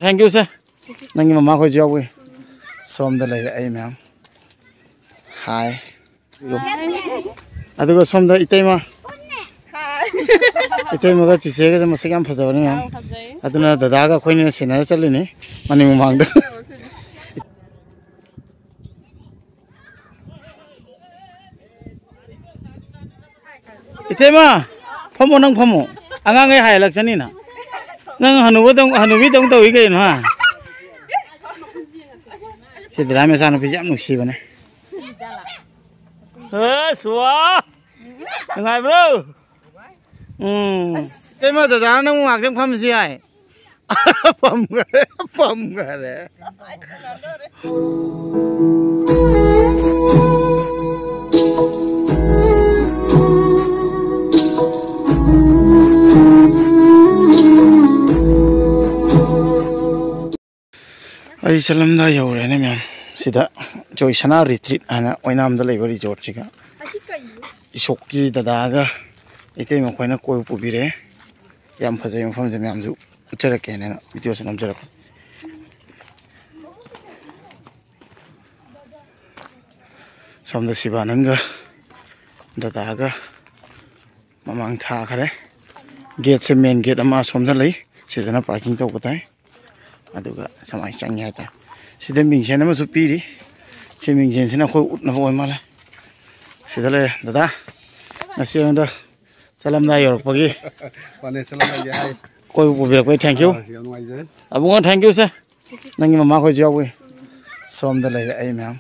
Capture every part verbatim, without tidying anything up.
Thank you, sir. ꯅꯪꯒꯤ ꯃꯃꯥꯈꯣꯏꯁꯨ ꯌꯥꯎꯏ꯫ ꯁꯣꯝꯗ ꯂꯩꯔꯦ ꯑꯩ ꯃꯌꯥꯝ꯫ Hi. ꯑꯗꯨꯒ ꯁꯣꯝꯗ ꯏꯇꯩꯃ꯫ ꯏꯇꯩꯃꯒ ꯆꯤꯆꯦꯒꯁꯦ ꯃꯁꯛ ꯌꯥꯝ ꯐꯖꯕꯅꯤ ꯃꯌꯥꯝ꯫ ꯌꯥꯝ ꯐꯖꯩ꯫ ꯑꯗꯨꯅ ꯗꯗꯥꯒ ꯑꯩꯈꯣꯏꯅ ꯁꯦꯟꯅꯔ ꯆꯠꯂꯤꯅꯤ ꯃꯅꯤꯡ ꯃꯃꯥꯡꯗ꯫ ꯏꯇꯩꯃ, ꯐꯝꯃꯣ, ꯅꯪ ꯐꯝꯃꯣ꯫ ꯑꯉꯥꯡꯈꯩ ꯍꯥꯏꯍꯜꯂꯛꯆꯅꯤꯅ꯫ ꯅꯪ ꯍꯅꯨꯕꯗꯧ, ꯍꯅꯨꯕꯤꯗꯧ ꯇꯧꯏ ꯀꯩꯅꯣ, ꯍꯥ? ꯁꯤ ꯗꯗꯥ ꯃꯆꯥꯅꯨꯄꯤꯁꯦ ꯌꯥꯝ ꯅꯨꯡꯁꯤꯕꯅꯦ꯫ ꯑꯁ, ꯋꯥ! ꯅꯨꯡꯉꯥꯏꯕ꯭ꯔꯣ? ꯎꯝ꯫ ꯏꯇꯩꯃ, ꯗꯗꯥꯅ ꯅꯪꯕꯨ ꯉꯥꯛꯇꯪ ꯐꯝꯁꯤ ꯍꯥꯏ꯫ ꯐꯝꯈꯔꯦ, ꯐꯝꯈꯔꯦ꯫ ꯑꯩ ꯆꯠꯂꯝꯗꯥꯏ ꯌꯧꯔꯦꯅꯦ ꯃꯌꯥꯝ꯫ ꯁꯤꯗ ꯖꯣꯏꯁꯅꯥ ꯔꯤꯇ꯭ꯔꯤꯠ ꯍꯥꯏꯅ ꯑꯣꯏꯅꯥꯝꯗ ꯂꯩꯕ ꯔꯤꯖꯣꯔꯠꯁꯤꯒ꯫ ꯏꯁꯣꯛꯀꯤ ꯗꯗꯥꯒ ꯏꯇꯩꯃ ꯈꯣꯏꯅ ꯀꯣꯏꯕ ꯄꯨꯕꯤꯔꯛꯑꯦ꯫ ꯌꯥꯝ ꯐꯖꯩ ꯃꯐꯝꯁꯦ, ꯃꯌꯥꯝꯁꯨ ꯎꯠꯆꯔꯛꯀꯦꯅ ꯚꯤꯗꯤꯑꯣꯁꯦ ꯅꯝꯖꯔꯛꯄꯅꯤ꯫ ꯁꯣꯝꯗ ꯁꯤꯕꯥꯅꯟꯒ ꯗꯗꯥꯒ ꯃꯃꯥꯡ ꯊꯥꯈꯔꯦ꯫ ꯒꯦꯠꯁꯦ, ꯃꯦꯟ ꯒꯦꯠ ꯑꯃ ꯑꯁꯣꯝꯗ ꯂꯩ, ꯁꯤꯗꯅ ꯄꯥꯔꯀꯤꯡ ꯇꯧꯕ ꯇꯥꯏ꯫ ꯑꯗꯨꯒ ꯁꯨꯃꯥꯏꯅ ꯆꯪꯉꯦ ꯍꯥꯏꯇꯥꯔꯦ꯫ ꯁꯤꯗ ꯃꯤꯡꯁꯦꯟ ꯑꯃꯁꯨ ꯄꯤꯔꯤ꯫ ꯁꯤ ꯃꯤꯡꯁꯦꯟꯁꯤꯅ ꯑꯩꯈꯣꯏ ꯎꯠꯅꯕ ꯑꯣꯏ ꯃꯥꯜꯂꯦ꯫ ꯁꯤꯗ ꯂꯩꯔꯦ ꯗꯗꯥ, ꯉꯁꯤ ꯑꯩꯉꯣꯟꯗ ꯆꯠꯂꯝꯗꯥꯏ ꯌꯧꯔꯛꯄꯒꯤ ꯃꯥꯅꯦ, ꯆꯠꯂꯝꯗꯥꯏꯒꯤ ꯍꯥꯏ꯫ ꯀꯣꯏꯕ ꯄꯨꯕꯤꯔꯛꯄꯒꯤ thank you꯫ ꯑꯥ, ꯌꯥꯝ ꯅꯨꯡꯉꯥꯏꯖꯔꯦ꯫ ꯑꯕꯨꯡꯉꯣ, thank you sir꯫ ꯅꯪꯒꯤ ꯃꯃꯥꯈꯣꯏꯁꯨ ꯌꯥꯎꯏ꯫ ꯁꯣꯝꯗ ꯂꯩꯔꯦ ꯑꯩ ꯃꯌꯥꯝ꯫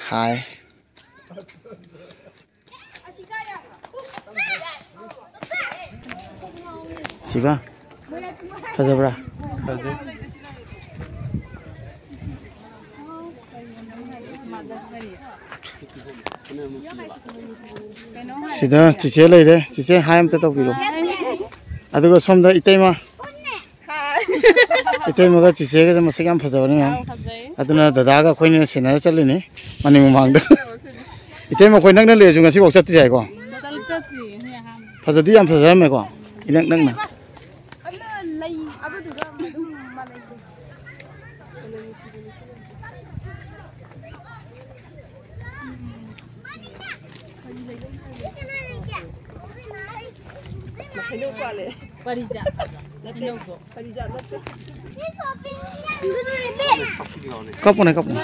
Hi꯫ ꯁꯤꯕ, ꯐꯖꯕ꯭ꯔꯥ? ꯐꯖꯩ꯫ ꯁꯤꯗ ꯆꯤꯆꯦ ꯂꯩꯔꯦ꯫ ꯆꯤꯆꯦ, hi ꯑꯝꯇ ꯇꯧꯕꯤꯔꯣ꯫ ꯑꯗꯨꯒ ꯁꯣꯝꯗ ꯏꯇꯩꯃ꯫ ꯏꯇꯩꯃꯒ ꯆꯤꯆꯦꯒꯁꯦ ꯃꯁꯛ ꯌꯥꯝ ꯐꯖꯕꯅꯤ ꯃꯌꯥꯝ꯫ ꯌꯥꯝ ꯐꯖꯩ꯫ ꯑꯗꯨꯅ ꯗꯗꯥꯒ ꯑꯩꯈꯣꯏꯅ ꯁꯦꯟꯅꯔ ꯆꯠꯂꯤꯅꯤ ꯃꯅꯤꯡ ꯃꯃꯥꯡꯗ꯫ ꯏꯇꯩꯃ, ꯑꯩꯈꯣꯏ ꯅꯛꯅ ꯂꯩꯔꯁꯨ ꯉꯁꯤꯐꯥꯎ ꯆꯠꯇ꯭ꯔꯤ ꯍꯥꯏꯀꯣ? ꯆꯠꯇ꯭ꯔꯤ, ꯉꯁꯤ ꯑꯍꯥꯟꯕ꯫ ꯐꯖꯗꯤ ꯌꯥꯝ ꯐꯖꯔꯝꯃꯦꯀꯣ, ꯏꯅꯛ ꯅꯛꯅ꯫ ꯑꯃ ꯂꯩ ꯑꯃꯗꯨ ꯀꯞꯄꯨꯅꯦ, ꯀꯞꯄꯨꯅꯦ꯫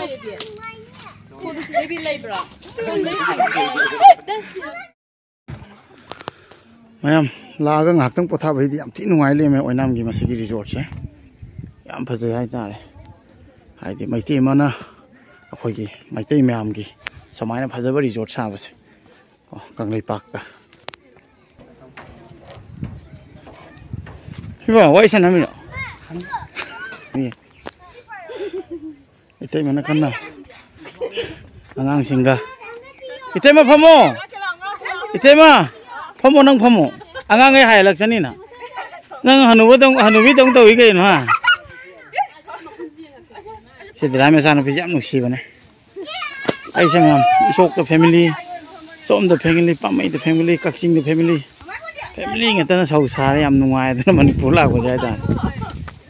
ꯃꯌꯥꯝ ꯂꯥꯛꯑꯒ ꯉꯥꯏꯍꯥꯛꯇꯪ ꯄꯣꯊꯥꯕꯩꯗꯤ ꯌꯥꯝ ꯊꯤ ꯅꯨꯡꯉꯥꯏ ꯂꯩꯔꯝꯃꯦ ꯑꯣꯏꯅꯥꯝꯒꯤ ꯃꯁꯤꯒꯤ ꯔꯤꯖꯣꯔꯠꯁꯦ꯫ ꯌꯥꯝ ꯐꯖꯩ ꯍꯥꯏꯇꯥꯔꯦ꯫ ꯍꯥꯏꯗꯤ ꯃꯩꯇꯩ ꯑꯃꯅ ꯑꯩꯈꯣꯏꯒꯤ ꯃꯩꯇꯩ ꯃꯌꯥꯝꯒꯤ ꯁꯨꯃꯥꯏꯅ ꯐꯖꯕ ꯔꯤꯖꯣꯔꯠ ꯁꯥꯕꯁꯦ꯫ ꯑꯣ, ꯀꯪꯂꯩꯄꯥꯛꯇ꯫ ꯁꯤꯕꯣ, ꯋꯥꯔꯤ ꯁꯥꯟꯅꯃꯤꯔꯣ? ꯃꯤ ꯏꯇꯩꯃꯅ ꯀꯟꯅ ꯑꯉꯥꯡꯁꯤꯡꯒ, "ꯏꯇꯩꯃ ꯐꯝꯃꯣ! ꯏꯇꯩꯃ ꯐꯝꯃꯣ, ꯅꯪ ꯐꯝꯃꯣ꯫ ꯑꯉꯥꯡꯈꯩ ꯍꯥꯏꯍꯜꯂꯛꯆꯅꯤꯅ꯫ ꯅꯪ ꯍꯅꯨꯕꯗꯧ, ꯍꯅꯨꯕꯤꯗꯧ ꯇꯧꯏ ꯀꯩꯅꯣ, ꯍꯥ?" ꯁꯤ ꯗꯗꯥ ꯃꯆꯥꯅꯨꯄꯤꯁꯦ ꯌꯥꯝ ꯅꯨꯡꯁꯤꯕꯅꯦ꯫ ꯑꯩꯁꯦ ꯃꯌꯥꯝ, ꯏꯁꯣꯛꯇ ꯐꯦꯃꯤꯂꯤ, ꯁꯣꯝꯗ ꯐꯦꯃꯤꯂꯤ, ꯄꯥꯃꯩꯗ ꯐꯦꯃꯤꯂꯤ, ꯀꯛꯆꯤꯡꯗ ꯐꯦꯃꯤꯂꯤ, ꯐꯦꯃꯤꯂꯤ ꯉꯥꯛꯇꯅ ꯁꯧ ꯁꯥꯔꯦ꯫ ꯌꯥꯝ ꯅꯨꯡꯉꯥꯏꯗꯅ ꯃꯅꯤꯄꯨꯔ ꯂꯥꯛꯄꯁꯦ ꯍꯥꯏꯇꯥꯔꯦ꯫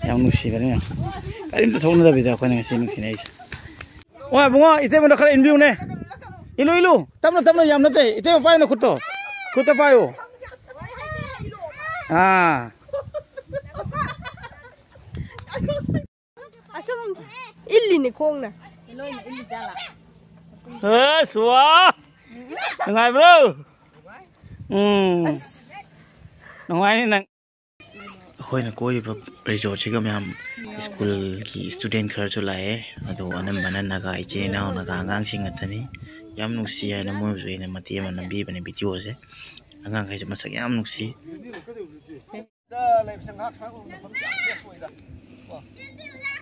ꯌꯥꯝ ꯅꯨꯡꯁꯤꯕꯅꯦ ꯌꯥꯝ꯫ ꯀꯔꯤꯝꯇ ꯊꯣꯛꯅꯗꯕꯤꯗ ꯑꯩꯈꯣꯏꯅ ꯉꯁꯤ ꯅꯨꯡꯁꯤꯅꯩꯁꯦ꯫ ꯍꯣꯏ ꯏꯕꯨꯡꯉꯣ, ꯏꯇꯩꯃꯗ ꯈꯔ ꯏꯟꯕꯤꯌꯨꯅꯦ꯫ ꯏꯜꯂꯨ, ꯏꯜꯂꯨ꯫ ꯇꯞꯅ, ꯇꯞꯅ, ꯌꯥꯝ ꯅꯠꯇꯦ꯫ ꯏꯇꯩꯃ ꯄꯥꯏꯌꯨꯅꯦ ꯈꯨꯠꯇꯣ꯫ ꯈꯨꯠꯇ ꯄꯥꯏꯌꯨ꯫ ꯑꯥ꯫ ꯑꯁꯨꯝ ꯏꯜꯂꯤꯅꯦ ꯈꯣꯡꯅ꯫ ꯑꯁ, ꯋꯥ! ꯅꯨꯡꯉꯥꯏꯕ꯭ꯔꯣ? ꯎꯝ꯫ ꯅꯨꯡꯉꯥꯏꯅꯤ ꯅꯪ꯫ ꯑꯩꯈꯣꯏꯅ ꯀꯣꯏꯔꯤꯕ ꯔꯤꯖꯣꯔꯠꯁꯤꯒ ꯃꯌꯥꯝ ꯁ꯭ꯀꯨꯜꯒꯤ ꯁ꯭ꯇꯨꯗꯦꯟ ꯈꯔꯁꯨ ꯂꯥꯛꯑꯦ꯫ ꯑꯗꯣ ꯑꯅꯝꯕꯅ ꯅꯥꯒꯥ ꯏꯆꯤꯜ ꯏꯅꯥꯎ, ꯅꯥꯒꯥ ꯑꯉꯥꯡꯁꯤꯡ ꯉꯥꯛꯇꯅꯤ꯫ ꯌꯥꯝ ꯅꯨꯡꯁꯤ ꯍꯥꯏꯅ ꯃꯣꯏꯕꯨꯁꯨ ꯑꯩꯅ ꯃꯇꯦꯛ ꯑꯃ ꯅꯝꯕꯤꯕꯅꯦ ꯚꯤꯗꯤꯑꯣꯁꯦ꯫ ꯑꯉꯥꯡꯈꯩꯁꯨ ꯃꯁꯛ ꯌꯥꯝ ꯅꯨꯡꯁꯤ꯫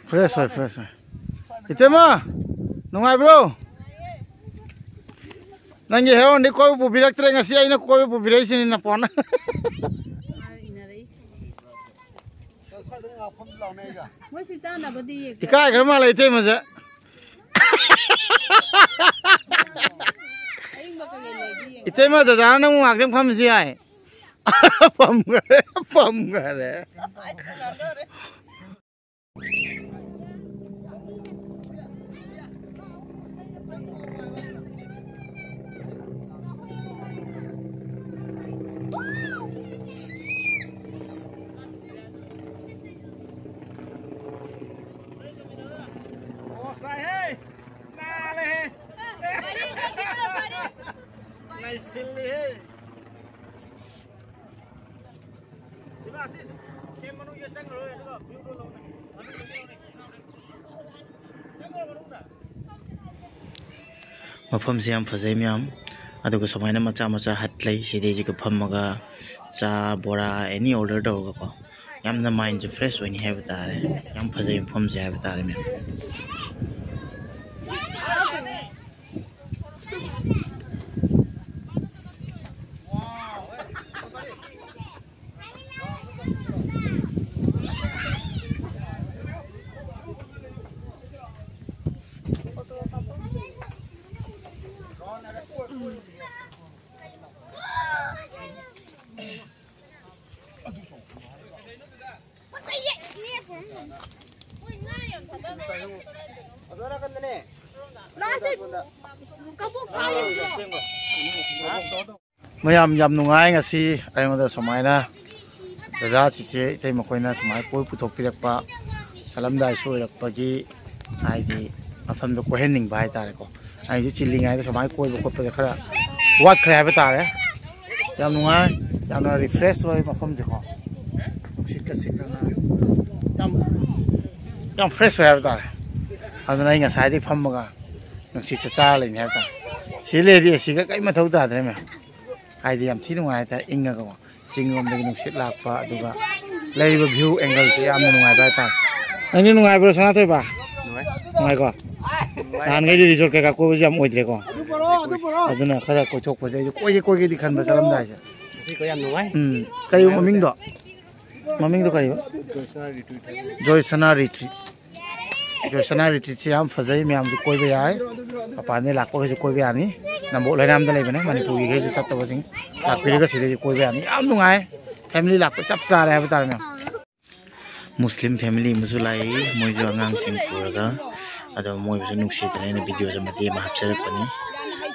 ꯐ꯭ꯔꯦꯁ ꯑꯣꯏ, ꯐ꯭ꯔꯦꯁ ꯑꯣꯏ꯫ ꯏꯇꯩꯃ, ꯅꯨꯡꯉꯥꯏꯕ꯭ꯔꯣ? ꯅꯪꯒꯤ ꯍꯦꯔꯣꯟꯗꯤ ꯀꯣꯏꯕ ꯄꯨꯕꯤꯔꯛꯇ꯭ꯔꯦ, ꯉꯁꯤ ꯑꯩꯅ ꯀꯣꯏꯕ ꯄꯨꯕꯤꯔꯛꯏꯁꯤꯅꯤ ꯅꯄꯣꯟꯅ꯫ ꯃꯣꯏꯁꯤ ꯆꯥꯅꯕꯗꯤ ꯌꯦꯡ- ꯏꯀꯥꯏꯈ꯭ꯔ ꯃꯥꯜꯂꯦ ꯏꯇꯩꯃꯁꯦ꯫ ꯑꯌꯤꯡꯕ ꯀꯩꯀꯩ ꯂꯩꯒꯦ ꯌꯦꯡ- ꯏꯇꯩꯃ, ꯗꯗꯥꯅ ꯅꯪꯕꯨ ꯉꯥꯛꯇꯪ ꯐꯝꯁꯤ ꯍꯥꯏ꯫ ꯐꯝꯈꯔꯦ, ꯐꯝꯈꯔꯦ꯫ ꯑꯣ, ꯁꯥꯏꯍꯦ꯫ ꯅꯥꯜꯂꯦꯍꯦ꯫ ꯅꯩꯁꯤꯜꯂꯤꯍꯦ꯫ ꯏꯃꯥ, ꯁꯤ, ꯁꯤ ꯀꯦꯝ ꯃꯅꯨꯡꯗ ꯆꯪꯈ꯭ꯔꯣ, ꯑꯗꯨꯒ ꯚ꯭ꯌꯨꯗꯣ ꯂꯧꯅꯦ꯫ ꯃꯅꯨꯡꯗ ꯆꯪꯈ꯭ꯔꯣ, ꯃꯅꯨꯡꯗ꯫ ꯃꯐꯝꯁꯦ ꯌꯥꯝ ꯐꯖꯩ ꯃꯌꯥꯝ꯫ ꯑꯗꯨꯒ ꯁꯨꯃꯥꯏꯅ ꯃꯆꯥ ꯃꯆꯥ ꯍꯠ ꯂꯩ꯫ ꯁꯤꯗꯩꯁꯤꯒ ꯐꯝꯃꯒ ꯆꯥ, ꯕꯣꯔꯥ, ꯑꯦꯅꯤ ꯑꯣꯔꯗꯔ ꯇꯧꯔꯒꯀꯣ, ꯌꯥꯝꯅ ꯃꯥꯏꯟꯁꯦ ꯐ꯭ꯔꯦꯁ ꯑꯣꯏꯅꯤ ꯍꯥꯏꯕ ꯇꯥꯔꯦ꯫ ꯌꯥꯝ ꯐꯖꯩ ꯃꯐꯝꯁꯦ ꯍꯥꯏꯕ ꯇꯥꯔꯦ ꯃꯌꯥꯝ꯫ ꯃꯌꯥꯝ ꯌꯥꯝ ꯅꯨꯡꯉꯥꯏ ꯉꯁꯤ ꯑꯩꯉꯣꯟꯗ ꯁꯨꯃꯥꯏꯅ ꯗꯗꯥ ꯆꯤꯆꯦ ꯏꯇꯩ ꯃꯈꯣꯏꯅ ꯁꯨꯃꯥꯏꯅ ꯀꯣꯏ ꯄꯨꯊꯣꯛꯄꯤꯔꯛꯄ, ꯆꯠꯂꯝꯗꯥꯏꯁꯨ ꯑꯣꯏꯔꯛꯄꯒꯤ ꯍꯥꯏꯗꯤ ꯃꯐꯝꯗꯣ ꯀꯣꯏꯍꯟꯅꯤꯡꯕ ꯍꯥꯏꯇꯥꯔꯦꯀꯣ꯫ ꯑꯩꯁꯨ ꯆꯤꯜꯂꯤꯉꯩꯗ ꯁꯨꯃꯥꯏꯅ ꯀꯣꯏꯕ ꯈꯣꯠꯄꯁꯦ ꯈꯔ ꯋꯥꯠꯈ꯭ꯔꯦ ꯍꯥꯏꯕ ꯇꯥꯔꯦ꯫ ꯌꯥꯝ ꯅꯨꯡꯉꯥꯏ, ꯌꯥꯝꯅ ꯔꯤꯐ꯭ꯔꯦꯁ ꯑꯣꯏ ꯃꯐꯝꯁꯦꯀꯣ꯫ ꯅꯨꯡꯁꯤꯠꯀ ꯁꯤꯠꯂꯒ ꯌꯥꯝ, ꯌꯥꯝ ꯐ꯭ꯔꯦꯁ ꯑꯣꯏ ꯍꯥꯏꯕ ꯇꯥꯔꯦ꯫ ꯑꯗꯨꯅ ꯑꯩ ꯉꯁꯥꯏꯗꯩ ꯐꯝꯃꯒ ꯅꯨꯡꯁꯤꯠꯁꯦ ꯆꯥꯔ ꯂꯩꯅꯤ ꯍꯥꯏꯕ ꯇꯥꯔꯦ꯫ ꯁꯤ ꯂꯩꯔꯗꯤ ꯑꯦ ꯁꯤꯒ ꯀꯔꯤ ꯃꯊꯧ ꯇꯥꯗ꯭ꯔꯦ ꯃꯌꯥꯝ꯫ ꯍꯥꯏꯗꯤ ꯌꯥꯝ ꯊꯤ ꯅꯨꯡꯉꯥꯏ ꯍꯥꯏꯇꯥꯔꯦ, ꯏꯪꯉꯒꯀꯣ꯫ ꯆꯤꯡ ꯂꯣꯝꯗꯒꯤ ꯅꯨꯡꯁꯤꯠ ꯂꯥꯛꯄ, ꯑꯗꯨꯒ ꯂꯩꯔꯤꯕ ꯚ꯭ꯌꯨ ꯑꯦꯡꯒꯜꯁꯦ ꯌꯥꯝꯅ ꯅꯨꯡꯉꯥꯏꯕ ꯍꯥꯏꯇꯥꯔꯦ꯫ ꯅꯪꯗꯤ ꯅꯨꯡꯉꯥꯏꯕ꯭ꯔꯣ, ꯁꯅꯥꯊꯣꯏꯕ? ꯅꯨꯡꯉꯥꯏ꯫ ꯅꯨꯡꯉꯥꯏꯀꯣ? ꯅꯨꯡꯉꯥꯏ꯫ ꯅꯍꯥꯟꯈꯩꯗꯤ ꯔꯤꯖꯣꯔꯠ ꯀꯩꯀꯥ ꯀꯣꯏꯕꯁꯨ ꯌꯥꯝ ꯑꯣꯏꯗ꯭ꯔꯦꯀꯣ꯫ ꯑꯗꯨꯅ ꯈꯔ ꯀꯣꯏꯊꯣꯛꯄꯁꯦ ꯑꯩꯁꯨ ꯀꯣꯏꯒꯦ ꯀꯣꯏꯒꯦꯗꯤ ꯈꯟꯕ ꯆꯠꯂꯝꯗꯥꯏꯁꯦ꯫ ꯉꯁꯤ ꯀꯣꯏ ꯌꯥꯝ ꯅꯨꯡꯉꯥꯏ꯫ ꯎꯝ꯫ ꯀꯔꯤꯕ ꯃꯃꯤꯡꯗꯣ? ꯃꯃꯤꯡꯗꯣ ꯀꯔꯤꯕ? ꯖꯣꯏꯁꯅꯥ ꯔꯤꯇ꯭ꯔꯤꯠ ꯍꯥꯏꯕ꯫ ꯖꯣꯏꯁꯅꯥ ꯔꯤꯇ꯭ꯔꯤꯠ꯫ ꯖꯣꯏꯁꯅꯥ ꯔꯤꯇ꯭ꯔꯤꯠꯁꯤ ꯌꯥꯝ ꯐꯖꯩ, ꯃꯌꯥꯝꯁꯨ ꯀꯣꯏꯕ ꯌꯥꯏ꯫ ꯃꯄꯥꯟꯗꯒꯤ ꯂꯥꯛꯄꯈꯩꯁꯨ ꯀꯣꯏꯕ ꯌꯥꯅꯤ꯫ ꯅꯝꯕꯣꯜ ꯂꯩꯔꯥꯝꯗ ꯂꯩꯕꯅꯦ, ꯃꯅꯤꯄꯨꯔꯒꯤꯈꯩꯁꯨ ꯆꯠꯇꯕꯁꯤꯡ ꯂꯥꯛꯄꯤꯔꯒ ꯁꯤꯗꯒꯤ ꯀꯣꯏꯕ ꯌꯥꯅꯤ꯫ ꯌꯥꯝ ꯅꯨꯡꯉꯥꯏ, ꯐꯦꯃꯤꯂꯤ ꯂꯥꯛꯄ ꯆꯞ ꯆꯥꯔꯦ ꯍꯥꯏꯕ ꯇꯥꯔꯦ ꯃꯌꯥꯝ꯫ ꯃꯨꯁꯂꯤꯝ ꯐꯦꯃꯤꯂꯤ ꯑꯃꯁꯨ ꯂꯥꯛꯏ, ꯃꯣꯏꯁꯨ ꯑꯉꯥꯡꯁꯤꯡ ꯄꯨꯔꯒ꯫ ꯑꯗꯣ ꯃꯣꯏꯕꯨꯁꯨ ꯅꯨꯡꯁꯤꯗꯅ ꯑꯩꯅ ꯚꯤꯗꯤꯑꯣꯁꯦ ꯃꯇꯦꯛ ꯑꯃ ꯍꯥꯞꯆꯔꯛꯄꯅꯤ꯫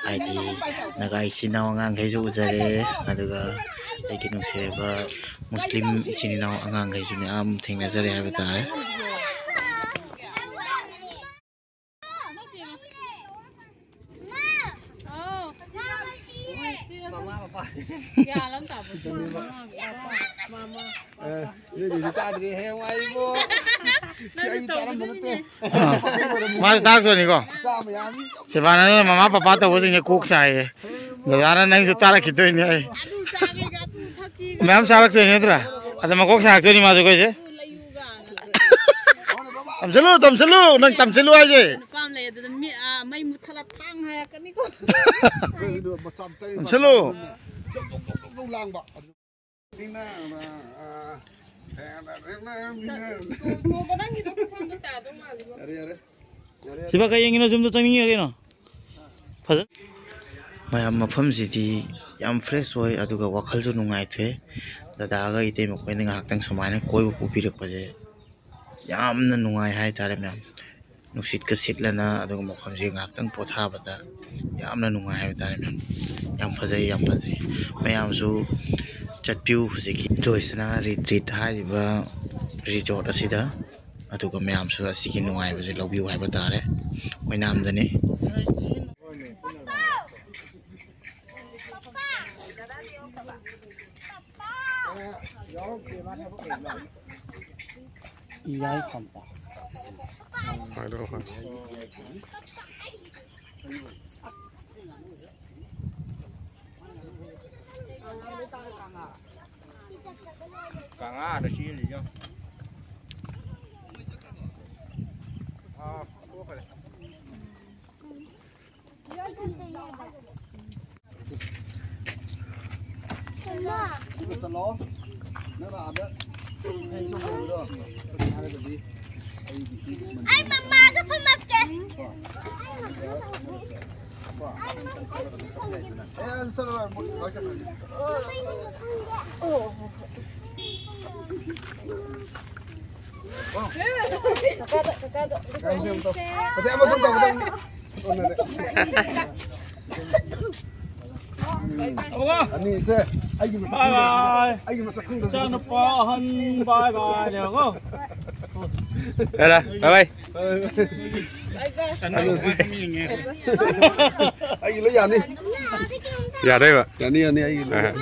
ꯍꯥꯏꯗꯤ ꯅꯥꯒꯥ ꯏꯆꯤꯟ ꯏꯅꯥꯎ ꯑꯉꯥꯡꯈꯩꯁꯨ ꯎꯖꯔꯦ, ꯑꯗꯨꯒ ꯑꯩꯒꯤ ꯅꯨꯡꯁꯤꯔꯕ ꯃꯨꯁꯂꯤꯝ ꯏꯆꯤꯟ ꯏꯅꯥꯎ ꯑꯉꯥꯡꯈꯩꯁꯨ ꯃꯌꯥꯝ ꯊꯦꯡꯅꯖꯔꯦ ꯍꯥꯏꯕ ꯇꯥꯔꯦ꯫ ꯑꯦ, ꯅꯣꯏꯗꯨꯗꯤ ꯇꯥꯗ꯭ꯔꯤ, ꯍꯌꯦꯡꯋꯥꯏ ꯏꯕꯣ꯫ ꯁꯤ ꯑꯩ ꯇꯥꯔꯝꯕ ꯅꯠꯇꯦ꯫ ꯑꯥ꯫ ꯃꯥꯁꯨ ꯇꯥꯔꯛꯇꯣꯏꯅꯤꯀꯣ꯫ ꯆꯥꯕ ꯌꯥꯅꯤ꯫ ꯁꯦꯕꯥꯅꯟꯗꯅ ꯃꯃꯥ ꯄꯄꯥ ꯇꯧꯕꯁꯤꯡꯁꯦ ꯀꯣꯛ ꯁꯥꯏꯌꯦ꯫ ꯗꯗꯥꯅ ꯅꯪꯁꯨ ꯇꯥꯔꯛꯈꯤꯗꯣꯏꯅꯦ ꯑꯩ꯫ ꯃꯌꯥꯝ ꯆꯥꯔꯛꯇꯣꯏꯅꯦ ꯅꯠꯇ꯭ꯔꯥ? ꯑꯗ ꯃꯀꯣꯛ ꯁꯥꯔꯛꯇꯣꯏꯅꯤ ꯃꯥꯁꯨ ꯑꯩꯈꯣꯏꯁꯦ꯫ ꯇꯝꯁꯤꯜꯂꯨ, ꯇꯝꯁꯤꯜꯂꯨ, ꯅꯪ ꯇꯝꯁꯤꯜꯂꯨ ꯍꯥꯏꯁꯦ꯫ ꯅꯨꯄꯥ ꯑꯃ ꯂꯩ, ꯑꯗꯨꯗ ꯃꯤ, ꯑꯥ, ꯃꯩ ꯃꯨꯠꯊꯠꯂ ꯊꯥꯡ ꯍꯥꯏꯔꯛꯀꯅꯤꯀꯣ꯫ ꯇꯝꯁꯤꯜꯂꯨ꯫ ꯖꯧ, ꯖꯧ, ꯖꯧ, ꯖꯧ ꯂꯥꯡꯕ꯫ ꯇꯣꯡꯕ ꯅꯪꯒꯤꯗꯣ ꯈꯨꯐꯝꯗꯣ ꯇꯥꯗꯧ ꯃꯥꯜꯂꯤꯕꯣ꯫ ꯌꯥꯔꯦ, ꯌꯥꯔꯦ꯫ ꯌꯥꯔꯦ, ꯌꯥꯔꯦ꯫ ꯁꯤꯕ ꯀꯩ ꯌꯦꯡꯉꯤꯅꯣ? ꯌꯨꯝꯗ ꯆꯪꯅꯤꯡꯉꯤꯔ ꯀꯩꯅꯣ? ꯐꯖ- ꯃꯌꯥꯝ, ꯃꯐꯝꯁꯤꯗꯤ ꯌꯥꯝ ꯐ꯭ꯔꯦꯁ ꯑꯣꯏ, ꯑꯗꯨꯒ ꯋꯥꯈꯜꯁꯨ ꯅꯨꯡꯉꯥꯏꯊꯣꯛꯑꯦ꯫ ꯗꯗꯥꯒ ꯏꯇꯩꯃ ꯈꯣꯏꯅ ꯉꯥꯏꯍꯥꯛꯇꯪ ꯁꯨꯃꯥꯏꯅ ꯀꯣꯏꯕ ꯄꯨꯕꯤꯔꯛꯄꯁꯦ ꯌꯥꯝꯅ ꯅꯨꯡꯉꯥꯏ ꯍꯥꯏꯇꯥꯔꯦ ꯃꯌꯥꯝ꯫ ꯅꯨꯡꯁꯤꯠꯀ ꯁꯤꯠꯂꯅ ꯑꯗꯨꯒ ꯃꯐꯝꯁꯤ ꯉꯥꯏꯍꯥꯛꯇꯪ ꯄꯣꯊꯥꯕꯗ ꯌꯥꯝꯅ ꯅꯨꯡꯉꯥꯏ ꯍꯥꯏꯕ ꯇꯥꯔꯦ ꯃꯌꯥꯝ꯫ ꯌꯥꯝ ꯐꯖꯩ, ꯌꯥꯝ ꯐꯖꯩ꯫ ꯃꯌꯥꯝꯁꯨ ꯆꯠꯄꯤꯌꯨ ꯍꯧꯖꯤꯛꯀꯤ ꯖꯣꯏꯁꯅꯥ ꯔꯤꯇ꯭ꯔꯤꯠ ꯍꯥꯏꯔꯤꯕ ꯔꯤꯖꯣꯔꯠ ꯑꯁꯤꯗ꯫ ꯑꯗꯨꯒ ꯃꯌꯥꯝꯁꯨ ꯑꯁꯤꯒꯤ ꯅꯨꯡꯉꯥꯏꯕꯁꯦ ꯂꯧꯕꯤꯌꯨ ꯍꯥꯏꯕ ꯇꯥꯔꯦ꯫ ꯑꯣꯏꯅꯥꯝꯗꯅꯤ꯫ ꯌꯥꯏ ꯐꯝꯕ꯫ ꯀꯪꯉꯥꯗ ꯆꯦꯜꯂꯤꯁꯦ ꯌꯦꯡꯉꯣ꯫ ꯑꯥ, ꯇꯣꯛꯈ꯭ꯔꯦ꯫ ꯆꯠꯂꯣ꯫ ꯅꯪ ꯑꯥꯗ ꯍꯥꯏꯔꯒꯗꯤ ꯑꯩꯒꯤ ꯑꯅꯤꯁꯦ ꯑꯩꯒꯤ ꯃꯁꯛ ꯈꯪꯗꯕ, ꯑꯩꯒꯤ ꯃꯁꯛ ꯈꯪꯗꯕ ꯏꯆꯥꯅꯨꯄꯥ ꯑꯍꯟ꯫ ꯕꯥꯏ ꯕꯥꯏ ꯅꯦꯀꯣ꯫ ꯌꯥꯔꯦ, ꯕꯥꯏ ꯕꯥꯏ꯫ ꯑꯩꯒꯤ ꯂꯣꯏ ꯌꯥꯅꯤ꯫ ꯌꯥꯗꯣꯏꯕ? ꯌꯥꯅꯤ, ꯌꯥꯅꯤ, ꯑꯩꯒꯤ ꯂꯣꯏ ꯌꯥꯅꯤ꯫